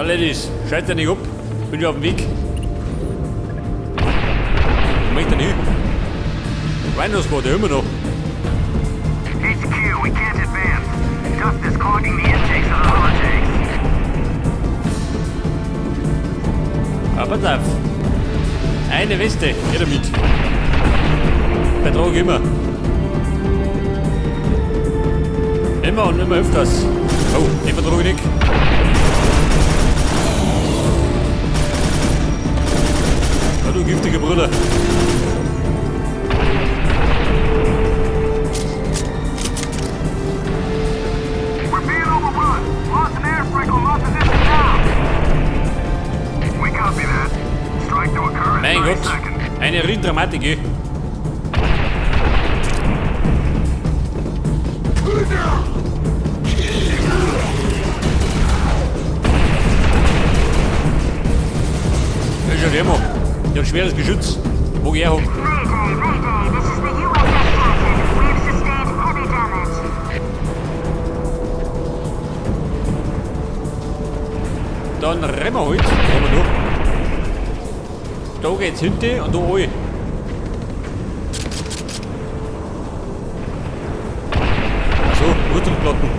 Ja, Ladies, schaltet nicht ab. Bin schon auf dem Weg. Wo möchte ich denn hin? Rhino Squad, ja immer noch. HQ, we can't advance. Dust is clogging the intakes of the hover tanks. Ah, pass auf. Eine Weste, geh damit. Vertrag immer. Immer und immer öfters. Oh, den vertrag ich nicht. Ja, du giftiger Bruder. We're being overrun. Lost an airstrike on my position now. We copy that. Strike to occur in Mein 30 Gott, seconds. eine Riesendramatik, eh. Ja, schau her mal. Der hat schweres Geschütz. Wo ich herhab. Mayday, Mayday, this is the USS Titan. We've sustained heavy damage. Dann rennen wir halt. Was haben wir noch? Da geht's hinten und da rein. Achso, Rüstungsplatten.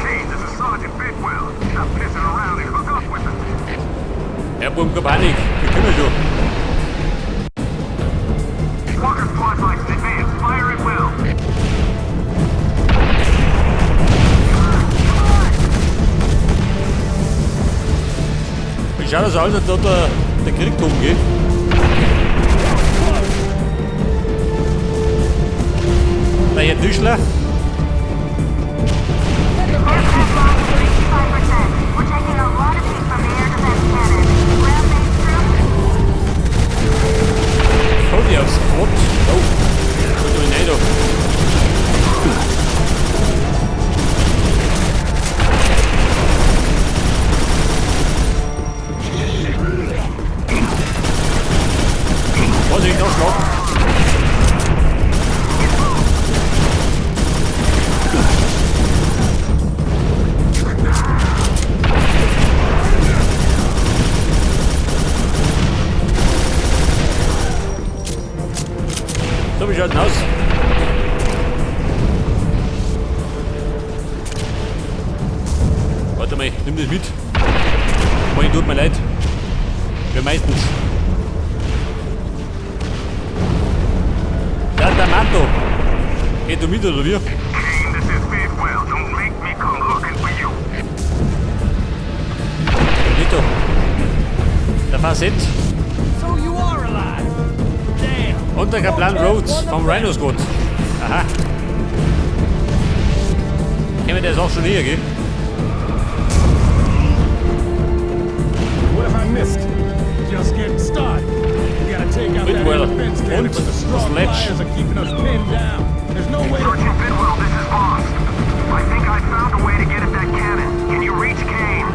Kane, this is Sergeant Bidwell. Stop pissing around and hook up with us. Ja, Buben, keine Panik. Wir können schon. Walker squad bikes in advance. Fire at will. Wie schaut das aus, als ob da der Krieg toben geht? Der Herr Tischler. Aircraft loss 65%. We're taking a lot of heat from the air defense cannon. Ground-based troops? Komm ich aufs Quad. Oh, da rein da. Vorsicht, Nachschlag. So, wie schaut denn aus? Warte mal, nimm das mit. Moin, tut mir leid. Ja, meistens. Der D'Amato. Geht du mit oder wie? Kane, this is Bidwell. Don't make me come looking for you. Nicht da. Der Facet. So you are alive. Damn. Und der Kaplan Rhodes vom Rhino Squad. Aha. Kennen wir das auch schon hier, gell? What have I missed? Just getting started. We gotta take out that Bidwell air defense cannon, und but the strong Sledge. flyers are keeping us pinned down. There's no way to Sergeant Bidwell, this is Voss. I think I found a way to get at that cannon. Can you reach Kane?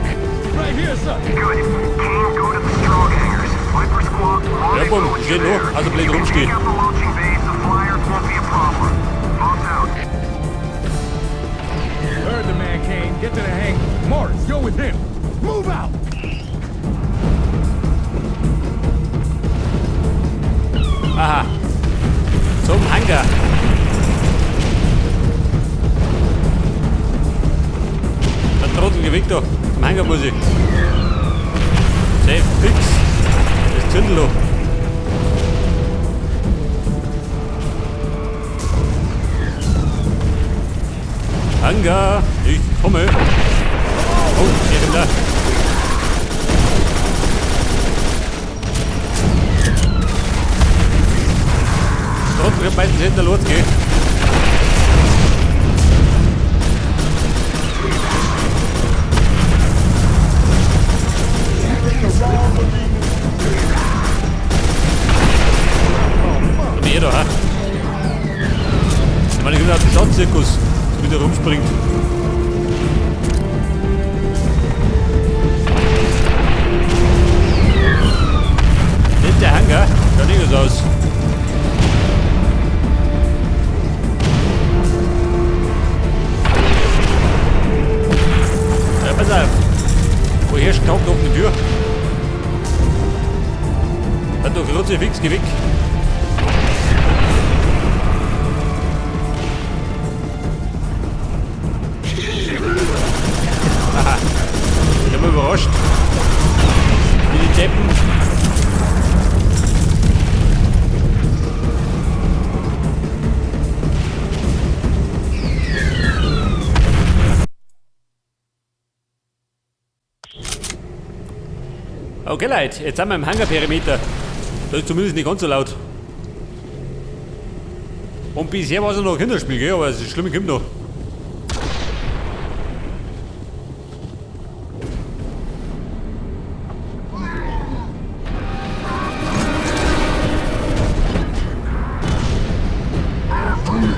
Right here, sir. Good. Kane, go to the Strogg hangars. Viper Squad, Ja, rendezvous bumm, with steht you noch. there. Also blöd If you can rumstehen. take out the launching bays, the flyers won't be a problem. Voss out. Heard the man, Kane. Get to the hangar. Morris, you're with him. Move out. Aha. Zum Hangar. Der Trottel gewinnt da. Zum Hangar muss ich. Safe, fix. Das Zündel da. Hangar, ich komme. Oh, hier bin da. Trottel wird meistens hinter los, gell? Komm her da, ha? Ich meine, ich bin auf dem Stadtzirkus, so wie der rumspringt. Nicht der Hangar, schaut nicht so aus. Ja, pass auf. Wo hier Stock Kruzifix, geh weg. Aha. Ich hab mich überrascht. Wie die Deppen. Okay, Leute, jetzt sind wir im Hangarperimeter. Da ist zumindest nicht ganz so laut. Und bisher war es noch ein Kinderspiel, gell? Aber das Schlimme kommt noch.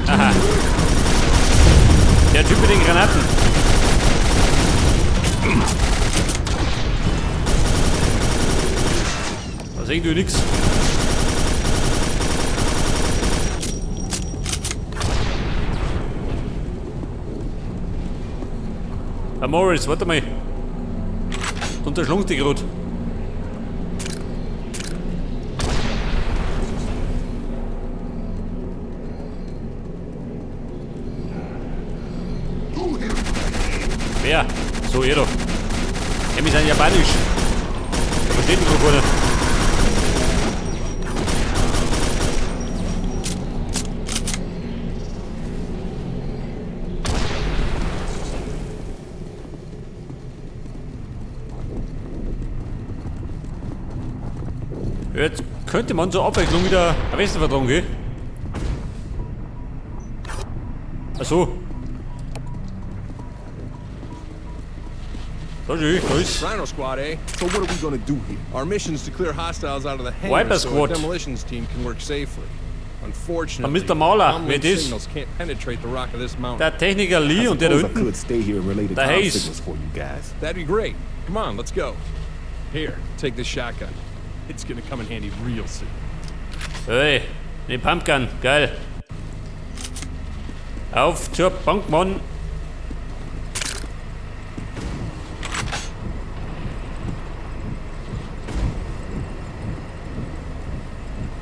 Aha. Der Typ mit den Granaten. Da sehen du nix. Herr Morris, warte mal. Du unterschlungst dich grad. Wer? So, ihr doch. Er ist ein Japanisch. Da versteht ihn gerade keiner. Jetzt könnte man zur Abwechslung wieder ein Westen vertragen, gell? Ach so. Da ist, da ist. Rhino Squad, eh? So what are we gonna do here? Our mission's to clear hostiles out of the hangar Wiper so our Squad. demolitions team can work safely. Unfortunately, Mr. Mauler, comlink wer das? signals can't penetrate the rock of this mountain. Der Techniker Lee I und der da suppose I unten. could stay here and relay the Der comm Hayes. signals for you guys. That'd be great. Come on, let's go. Here, take this shotgun. It's gonna come in handy real soon. Hey, eine Pumpgun, geil. Auf zur Bank, Mann.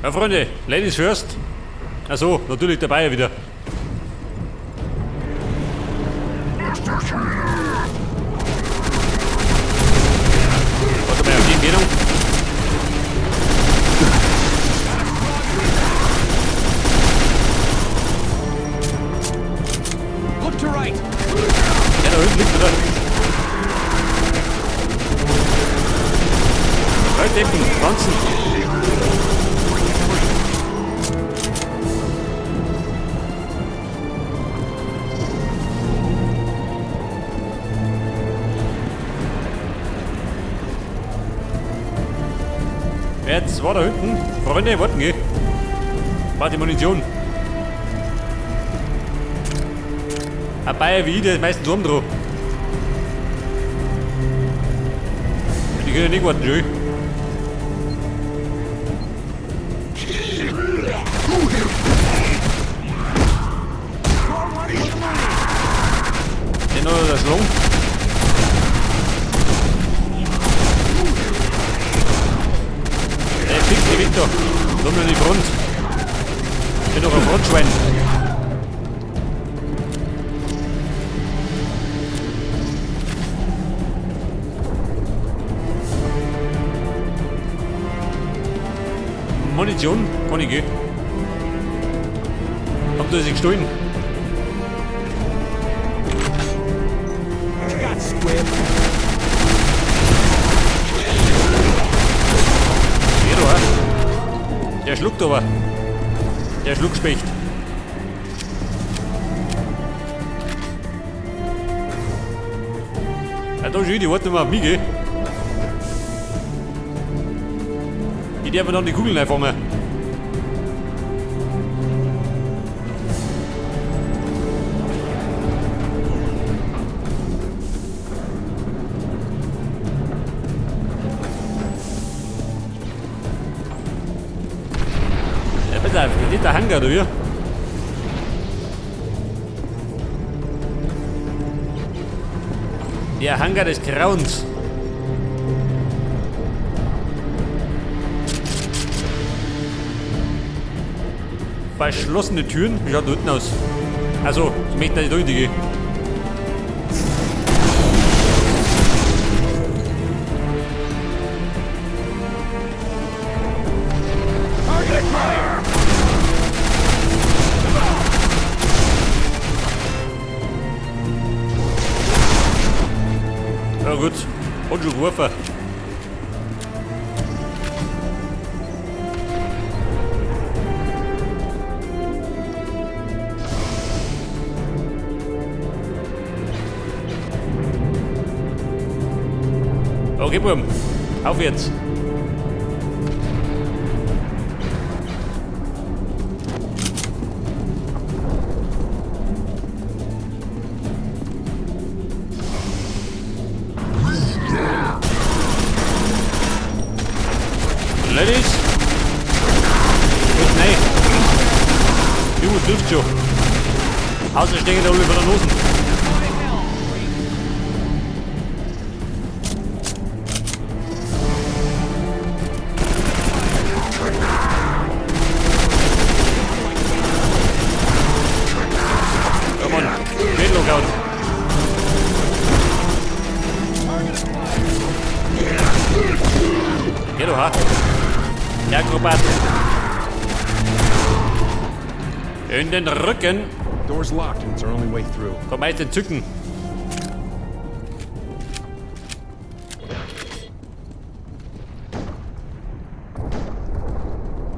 Ja, Freunde, Ladies first. Achso, natürlich dabei wieder. Warte mal, auf die Empfehlung. Look to right! Ja, da hinten liegt wieder. Halt, Deppen, Pflanzen. Jetzt war da hinten. Freunde, warten, geh. War die Munition. Ein Bayer wie ich, der ist meistens oben dran. Die können ja nicht warten, schön. Den oder der Schlong. Der fix die Victor. Da noch die Front. Ich bin doch ein Frontschwein. Munition kann ich gehen. Habt ihr sie gestohlen? Geh doch, hä? Der schluckt aber. Der Schluckspecht. Ja, da schon, die warten immer auf mich, gell? Die dürfen dann die Kugeln einfangen. Ja, pass auf, das ist der Hangar, oder wie? Der Hangar des Grauens. Verschlossene Türen. Wie schaut da unten aus? Also, ich möchte nicht da gehen. Ja gut, hat schon geworfen. Okay, Buben, auf jetzt. Ladies. Gut, nein. Du trifft schon. Außer stecken da alle vor der Nosen. Come on, get Lookout. Geh doch, ha? Der Akrobat. In den Rücken. Door's locked and it's our only way through. Komm, meist entzücken.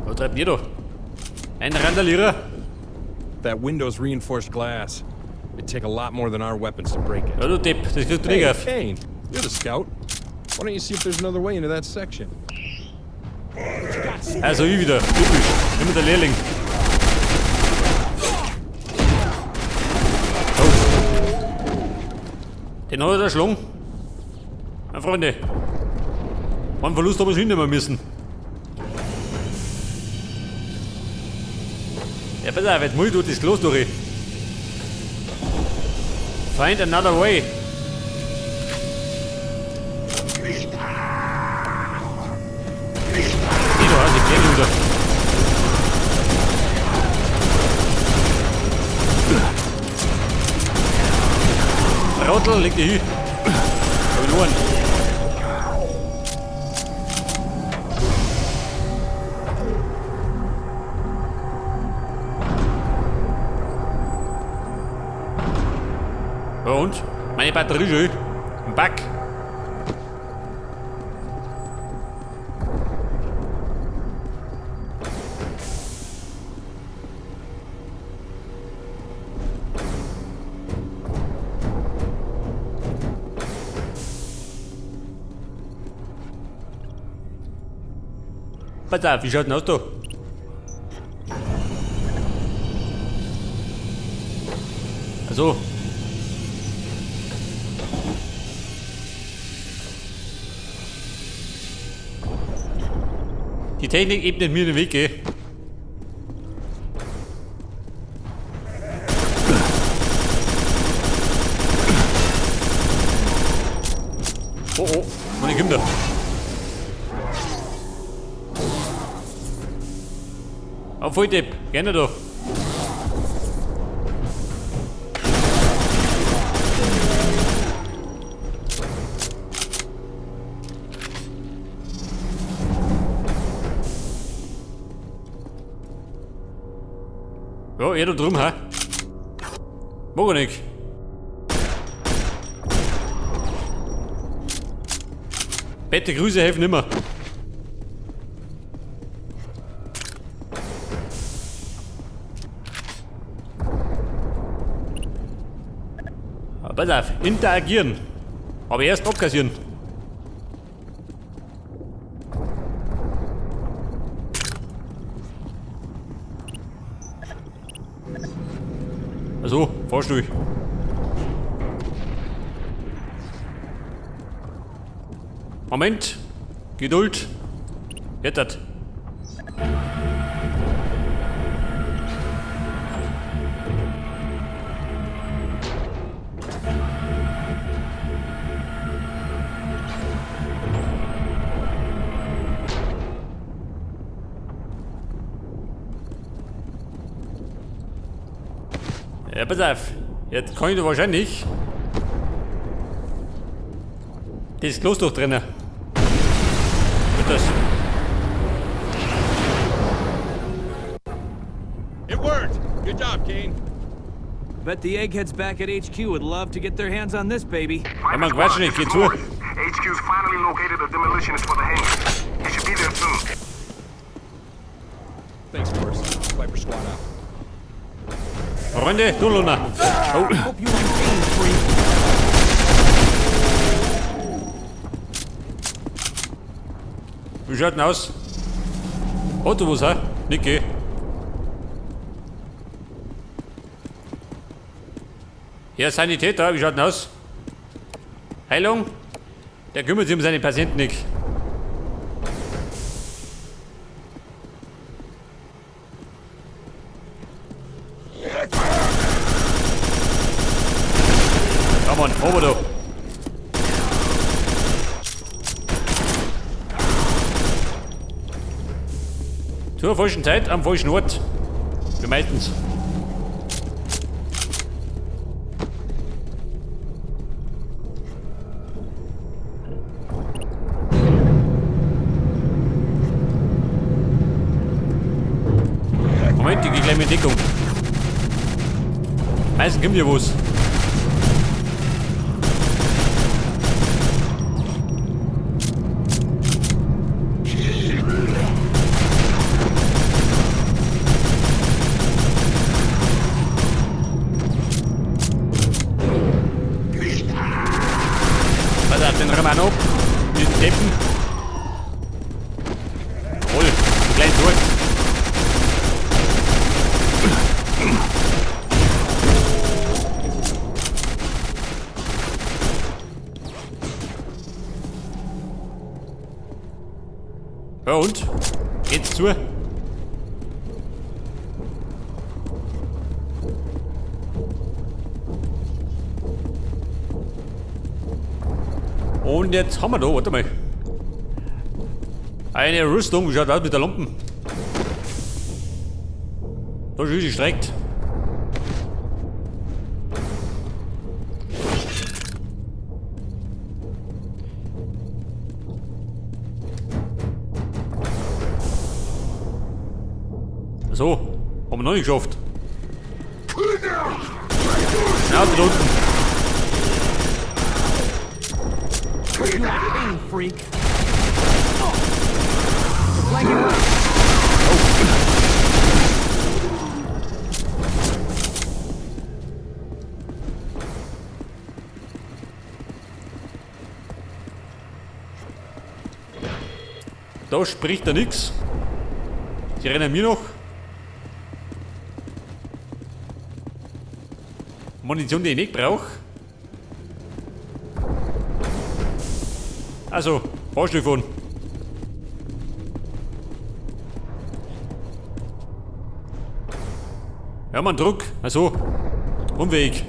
Was treibt ihr da? Ein Randalierer? That window's reinforced glass. It'd take a lot more than our weapons to break it. Ja, du Depp, das kriegst du nicht Hey, auf. Kane, you're the scout. Why don't you see if there's another way into that section? Also ich wieder, typisch. Immer der Lehrling. Oh. Den hat er erschlagen. Na Freunde. Einen Verlust habe ich hinnehmen müssen. Ja, pass auf, jetzt muss ich durch das Klos durch. Find another way. Geh doch, also ich geh wieder. Trottel, leg dich hin. Hab ich noch einen. Ja und? Meine Batterie schon. Im Back. Pass auf, wie schaut denn aus da? Also. Die Technik ebnet mir den Weg, gell? Oh oh, meine Kinder. Auf Volldepp, gerne doch. Ja, er da drum, hä? Mag ich nicht. Bette Grüße helfen immer. Aber pass auf, interagieren. Aber erst abkassieren. Also, Fahrstuhl. Moment. Geduld. Jetzt. Ja, pass auf. Jetzt kann ich da wahrscheinlich das Klo durchtrennen. Wird das? It worked! Good job, Kane. Bet the eggheads back at HQ would love to get their hands on this baby. Ja, man quatsch nicht, geh zu. HQ's finally located a demolitionist for the hangar. He should be there soon. Thanks, Morris. Viper Squad out. Freunde, du Luna. Oh. Hope you like pain, freak. Wie schaut denn aus? Hat du was, hä? Niki. Ja, Sanitäter, wie schaut denn aus? Heilung? Der kümmert sich um seine Patienten nicht. Komm on, over da. Zur falschen Zeit, am falschen Ort. Wie meistens. Moment, ich geh gleich mit Deckung. Meistens kommt ja was. Pass auf, den Roman ab. Diesen Deppen. Jawohl, einen kleinen Zurück. Ja und? Geht's zu? Und jetzt haben wir da, warte mal. Eine Rüstung, wie schaut aus mit der Lampen? Da ist richtig gestreckt. So, haben wir noch nicht geschafft. Ja, da unten. Pain, freak. Flanking left. Da spricht er nix. Sie rennen mir noch. Munition, die ich nicht brauch. Also, Fahrstuhl fahren. Ja, man, Druck. Also, Umweg.